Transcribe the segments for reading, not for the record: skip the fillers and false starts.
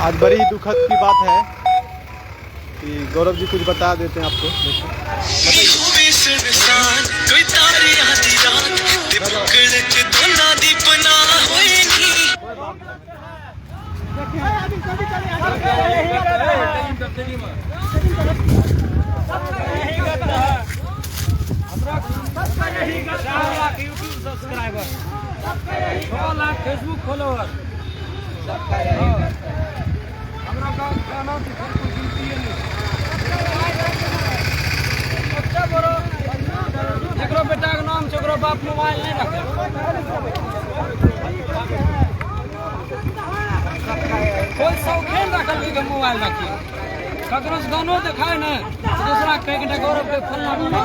आज बड़ी दुखद की बात है कि गौरव जी कुछ बता देते हैं आपको। देखिए, ਹੋਵੇ ਸੁਨਸਾਨ ਕੋਈ ਤਾਰਿਆਂ ਦੀ ਰਾਤ ਤੇ ਬੁੱਕਲ ਚ ਦੋਨਾਂ ਦੀ ਪਨਾਹ ਹੋਏ ਨੀ। 4 lakh YouTube subscriber, 6 lakh Facebook follower. हमरा गाना की कोई गिनती नहीं। बच्चा बड़ो जकरो बेटा के नाम छै, ओकरो बाप मोबाइल नहीं रखे। कोई शौखे नहीं रखल कि मोबाइल रखिए। ककरो से गानो देखाय ने तो दूसरा कह के गौरव के फलना गाना।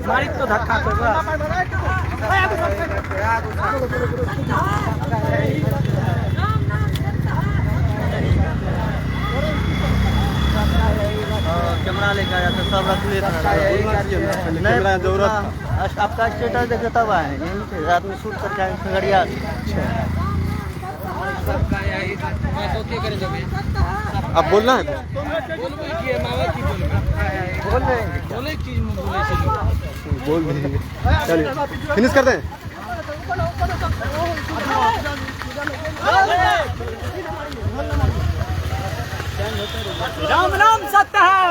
मारी तो धक्का तो। कैमरा लेके आया था, सब रख लिए था। पहले कैमरा जरूरत था। आपका स्टेटस देखे तब आए। यहीं थे, रात में शूट करके आए खगड़िया से। अब बोलना है कुछ? बोलबै की मावा की बोलबै? बोल रहे हैं। बोले चीज में बोले छै। बोल दीजिए। चलिए, फिनिश कर दें। राम राम सत्य है।